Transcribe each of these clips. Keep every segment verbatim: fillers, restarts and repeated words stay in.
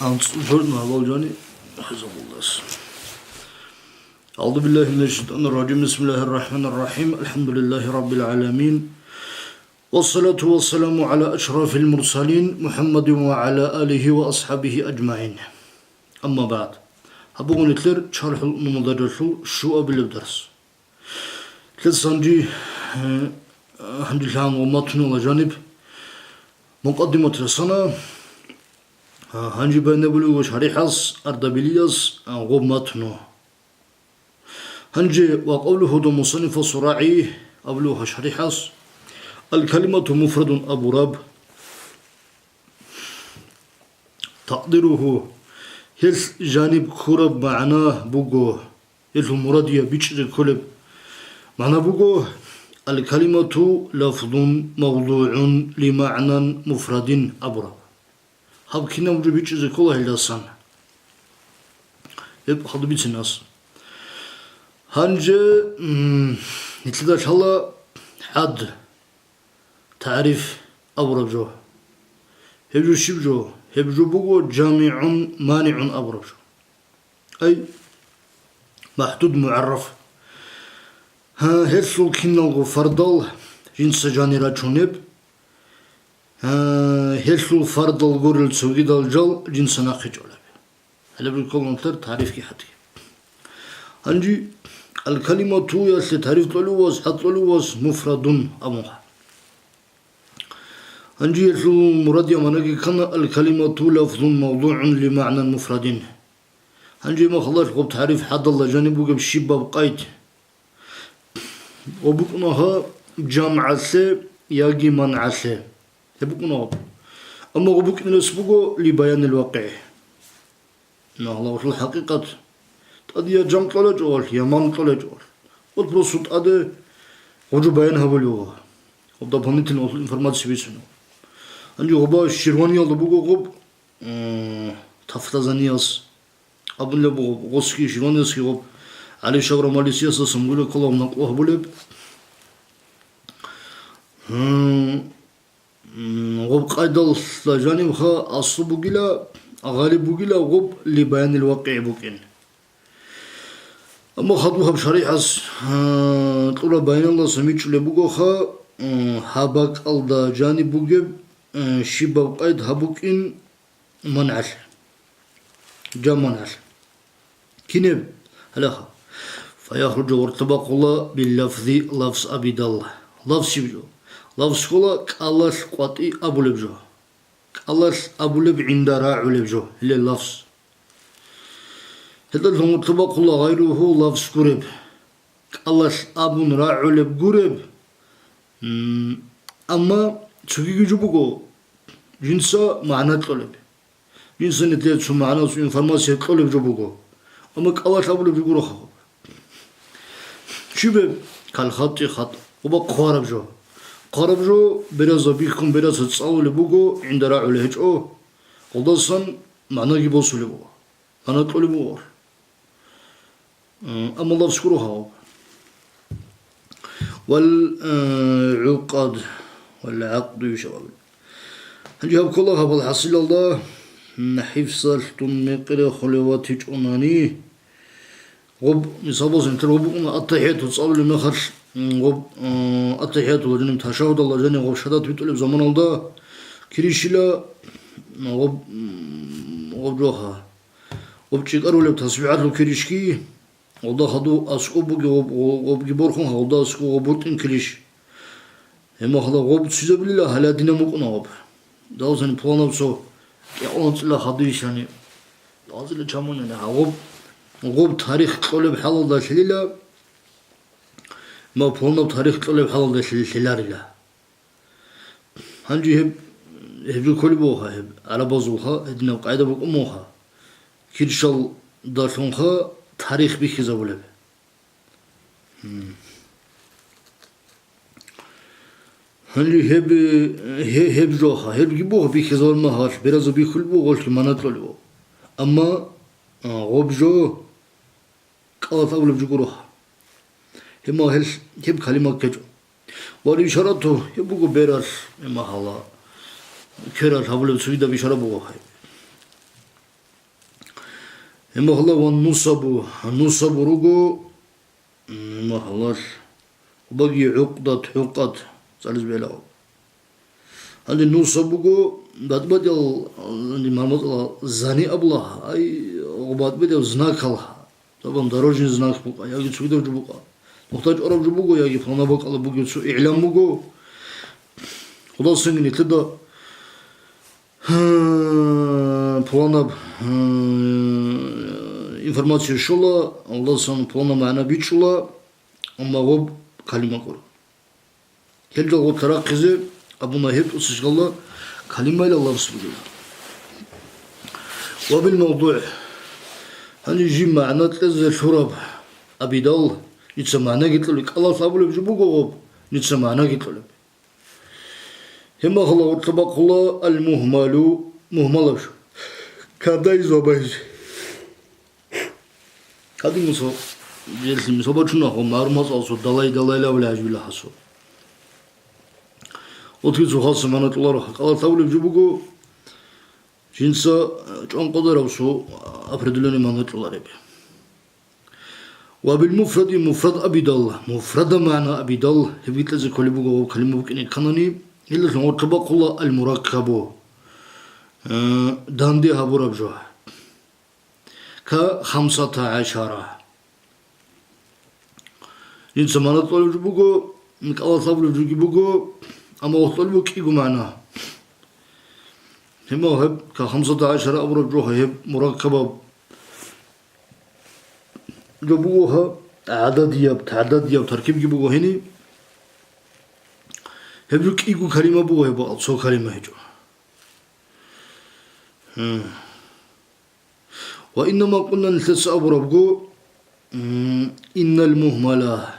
анцӀ жорна гьабал жани хӀезабуллас. أعوذ بالله من الشيطان الرجيم. بسم الله الرحمن الرحيم. الحمد لله رب العالمين. والصلاة والسلام على أشرف المرسلين محمد وعلى آله وأصحابه أجمعين. أما بعد. Гьаб буго нилъер ШархӀул Умумул Даражалъул щуабилеб дарс. Лъецанги, э, гьанжелъан ва матунула жаниб мукъаддимат расана, а, гьанже байнабулего шарихӀас, ардабилияс, а, гъоб матуну. Гьанже ва къавлу гьуда мусаннифа сурагӀи абулуха шарихӀас, аль-калимату муфрадун абураб, такъдиругьу, гьелъ жаниб ккураб магӀна буго, гьелъул мурадияб бичӀчӀизе кколеб магӀна буго, аль-калимату лафзун мавдугӀун ли магӀнан муфрадин абураб. Гьаб кинаб жо бичӀчӀизе ккола гьелдасан? Гьеб хадуб бицин ас. Гьанже, м, нилъеда лъала хӀад, тариф абураб жо. Гьеб жо щиб жо? Гьеб жо буго жамигӀун манигӀун абураб жо. Ай, махӀдуд мугӀарраф. Гьа, гьелъул киналго фардал жинца жани рачунеб. Гьа, гьелъул фардал гурел цогидал жал жинца нахъе чӀолеб. Гьале букӀун нилъер тарифги хӀадги. Гьанже аль-калиматуялъе тариф кьолев вас, хӀад кьолев вас муфрадун абун. Гьанже гьелъул мурадияб магӀнаги ккана: аль-калимату лафзун мавдугӀун ли магӀнан муфрадин. Гьанже махалалъ гъоб тариф хӀадалда жаниб бугеб щибаб къайд? Гъоб букӀуна гьа жамгӀалъе яги мангӀалъе. Гьеб букӀуна гъоб. Амма гъоб букӀине рес буго ли баянил вакъигӀ. Нагьлавлъул хӀакъикъат. ТӀаде я жамгӀ кьолечӀо валъ, я мангӀ кьолечӀо валъ. Вот просто тӀаде гъужу баян гьабулев вуго. Вот дополнительно гъолъул информация бицунев. Гьанже гъоба Ширваниялда буго гъоб, м, Тафтазаниялс абулеб буго, гъосги Ширваниялсги гъоб, ГӀали Шавра Малисиясдасан гуля ккола гъоб накълу гьабулеб. Гьун, М, гъоб къайдалда жанибха аслу бугила, гъалиб бугила гъоб ли баянил вакъигӀ букӀин. Амма хадуб гьаб шаригӀас, а, кьураб баяналдаса мичӀулеб бугоха, м, гьаб бакӀалда жаниб бугеб, м, щибаб къайд гьаб букӀин мангӀалъе. ЖамгӀ мангӀалъе. Кинеб? Гьалаха. Фаяхружу гъоркьа бахъула биллафзи лафз абидал. Лафз щиб жо? Лафз ккола кӀалалъ къватӀи абулеб жо. КӀалалъ абулеб гӀинда рагӀулеб жо, гьеле лафз. Гьелдалъун гъоркьа бахъула гъайругьу лафз гуреб. КӀалалъ абун рагӀулеб гуреб, м, амма цогиги жо буго, жинца магӀна кьолеб. Жинца нилъее цо магӀна, цо информация кьолеб жо буго. Амма кӀалалъ абулеб жо гуроха. Щиб гьеб? Кал хатӀи хатӀ. Гъоба хъвараб жо. Хъвараб жо бераза бихьун, бераза цӀалулеб буго, гӀинда рагӀулеб гьечӀо. Гъолдасан магӀнаги босулеб буго. МагӀна кьолеб буго. М, амма лафз гуро гьав. Вал, э, гӀукъад, вал гӀакъду ишаб. Гьанже гьаб ккола гьабал хӀасилалда, м, хӀифзалъ дун мекъи рехулев ватичӀунани, гъоб, мисал босун, нилъер гъоб букӀуна аттахӀияту цӀалулеб мехалъ, м, гъоб, э, аттахӀиятула жаниб, ташагьудалда жаниб гъоб шагьадат битӀулеб заманалда кирищила, м, гъоб, м, гъоб жоха. Гъоб чӀикӀарулеб тасбихӀалъул киришги, гъолда хадув аскӀоб бугеб гъоб, гъоб, гъобги борхун, гъолда аскӀоб гъоб бутӀин кириш. Гьеб мехалда гъоб ццизабулила гьале гьадинаб букӀуна гъоб. Далзани пуланав цо кӀикъоялда анцӀила хадуйищани, далзила чамунани гьа гъоб, гъоб тарих кьолеб хӀалалда лъилила, ма пуланаб тарих кьолеб хӀалалда лъи-, лъиларила. Гьанже гьеб, гьеб жо кколеб бугоха, гьеб гӀарабазулха гьединаб къайда букӀун бугоха, киршалдалъунха тарих бихьизабулеб. Гьм. Гьанже гьеб, гье-, гьеб жоха, гьебги буго бихьизабулеб мехалъ, бераза бихьулеб буго гъолъги магӀна кьолеб буго. Амма, а, гъоб жо кӀалалъ абулеб жо гуроха. Гьеб мехалъ гьеб калима ккечӀо. Вал ишарату, гьеб буго бералъ, гьеб мехалъ квералъ гьабулеб цогидаб ишара буго гьеб. Гьеб мехалъ ва нусабу, нусабу руго, м, гьеб мехалъ, хъубаги гӀукъдат, гӀукъат, цӀализ бегьула. Гьанже нусаб буго, батӀи-батӀиял, гьанже мармацӀала зани абула, ай, батӀи-батӀиял знакал, цӀакъ дорожный знак букӀа, яги цогидаб жо букӀа. Нухда чӀвараб жо буго, яги пуланаб бакӀалда бугеб цо игӀлан буго. Худасанги нилъеда, гьа, пуланаб, гьа, информация щола, Аллагьас пуланаб магӀна бичӀчӀула, амма гъоб калима гуро. Гьелда гъорлъа рахъизе абуна гьеб тӀоцесгалда калимаялъул лафз бугеб. Ва бил мавдугӀ. Гьанже жиб магӀна кьезе лъураб абидал, дица магӀнаги кьолеб, кӀалалъ абулеб жо буго гъоб, дица магӀнаги кьолеб. Гьеб мехалъ гъорлъа бахъула ал-мугьмалу, мугьмалаб жо. Кандай зобайзе. Гьадин мисал, гьелъи мисал бачунагьун, мармацӀалъул далай-далайла гьавли гьажбила гьасул. Отги цо хасаб магӀна кьоларо, кӀалалъ абулеб жо буго, жинца, э, чӀван къвараб цо определённый магӀна кьолареб. Ва бил муфради, муфрад абидал, муфрада магӀна абидал, гьебги кьезе кколеб буго гъоб калима букӀине кканани, гьелдалъун гъорлъа бахъула ал-мураккабу, э, данде гьабураб жо. Ка хамсата гӀашара. Жинца магӀна кьолеб жо буго, кӀалалъ абулеб жоги буго, амма гъорлъ кьолеб буго кӀиго магӀна. Гьеб мехалъ гьеб ка хамсата гӀашара абураб жо гьеб мураккабаб жо буго, гьа, гӀададияб, тагӀдадияб таркибги буго гьени. Гьеб жо кӀиго калима буго, гьеб бакӀал цо калима гьечӀо. Гьу. Ва иннама къулна, нилъеца абурабго, м, иннал мугьмала.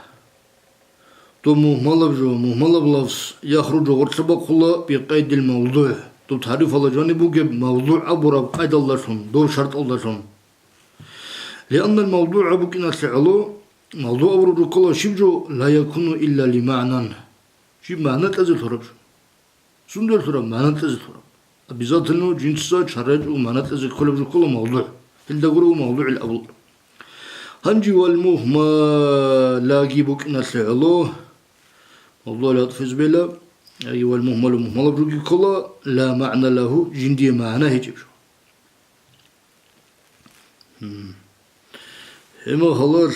Доб мугьмалаб жо, мугьмалаб лафз, яхруджу гъорлъа бахъула бикъайдил мавдугӀ. Доб тарифалда жаниб бугеб мавдугӀ абураб къайдалдалъун, доб шарталдалъун. Лианнал мавдугӀ букӀиналъе гӀоло, мавдугӀ абураб жо ккола щиб жо, ла якуну илла ли магӀнан. Жиб магӀна кьезе лъураб жо. Сунда лъураб, магӀна кьезе лъураб. Обязательно жинца чарайчӀого магӀна кьезе кколеб жо ккола мавдугӀ. Гьелда гуро мавдугӀил абулеб. Гьанже вал мугьмалаги букӀиналъе гӀоло, мавдугӀил гӀатӀфизе бегьула, яги вал мугьмалу, мугьмалаб жоги ккола, ла магӀна лагьу, жиндие магӀна гьечӀеб жо. Гьеб мехалъ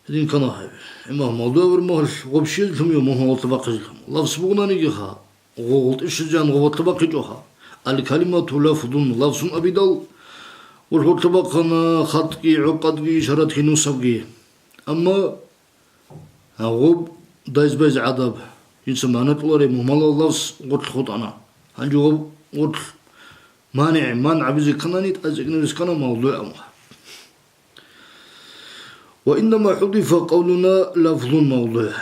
Гьедин ккана гьаб. Имам Малдугьавир мугьал гъоб щвезелъун, мугьал гъорлъа бахъизелъун. Лафз бугонаниги ха, гъо-, гъолтӀи щвезегӀан гъорлъа бахъичӀо ха. Ал-калимату лафзун, лафзун абидал, гъорлъа бахъана хатӀги, гӀукъадги, ишаратги, нусабги. Амма гъоб дайз-байз гӀадаб, жинца магӀна кьолареб мугьмалал лафз гъорлъ хутӀана. Гьанже гъоб гъорлъ манигӀ, манъ гьабизе кканани, тӀаса цӀикӀкӀинабизе ккана мавдугӀ абун. Ва иннама хӀудифа къавлуна лафзун мавдугӀ.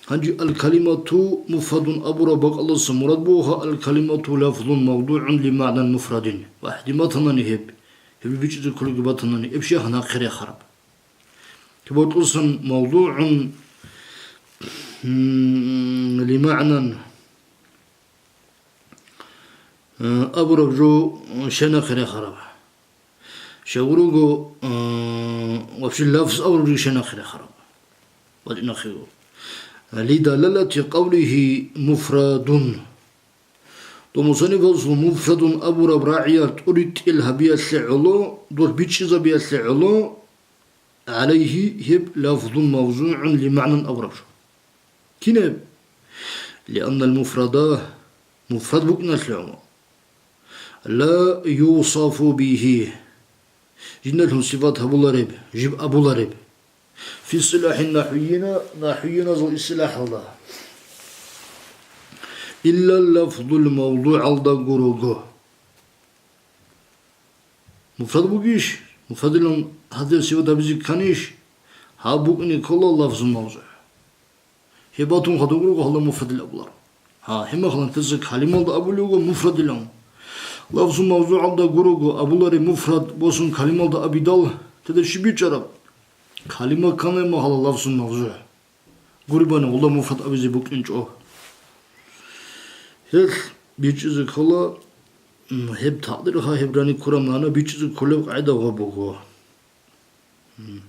Гьанже аль-калимату муфрадун абураб бакӀалдаса мурад буго гьа аль-калимату лафзун мавдугӀун лимагӀнан муфрадин. Ва гьадин батанани гьеб, гьеб бичӀчӀизе кколебги батанани, гьеб щай гьанахъе рехараб. Киб бокьусан мавдугӀун, м, лимагӀнан, э, абураб жо щай нахъе рехараб? Щай гурого, э, вообще лафз абураб жо щай нахъе рехараб? БатӀинахъего. Лидалалати къавлихи муфрадун. Дов мусаннифасул муфрадун абураб рагӀиял тӀуритӀил гьабиялъе гӀоло, дол бичӀчӀизабиялъе гӀоло, гӀалайгьи гьеб лафзун мавзугӀун лимагӀнан абураб жо. Кинаб? Лианнал муфрада, муфрад букӀиналъе гӀоло. Ла юсафу бигьи. Жиндалъун сипат гьабулареб, жиб абулареб. Фи истилахьи нахӀвийина, нахӀвийиназул истилахӀалда. Илла лафзул мавдугӀалда гурого. Муфрад бугищ? Муфрадилан гьадин сипат гьабизе кканищ? Гьаб букӀине ккола лафзул мавзугӀ. Гьеб батун хадуб руго гьалда муфрадил абуларо. Гьа, гьебмехалан тезе калималда абулев вуго муфрадилан. Лафзу мавзугӀалда гурого абулареб муфрад босун калималда абидал, теде щиб бичӀчӀараб? Калима кканай магьала лафзу мавзугӀ. Гуребани гьалда муфрад абизе букӀинчӀо. Гьелъ бичӀчӀизе ккола м, гьеб такъдир гьеб рани ккураб магӀна бичӀчӀизе кколеб къагӀида гъоб буго. М.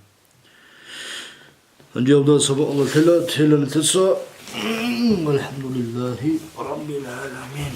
Гьанже абдал сабаалла тела, тела нилъеца. М, валхамдулиллагьи раббил гӀаламин.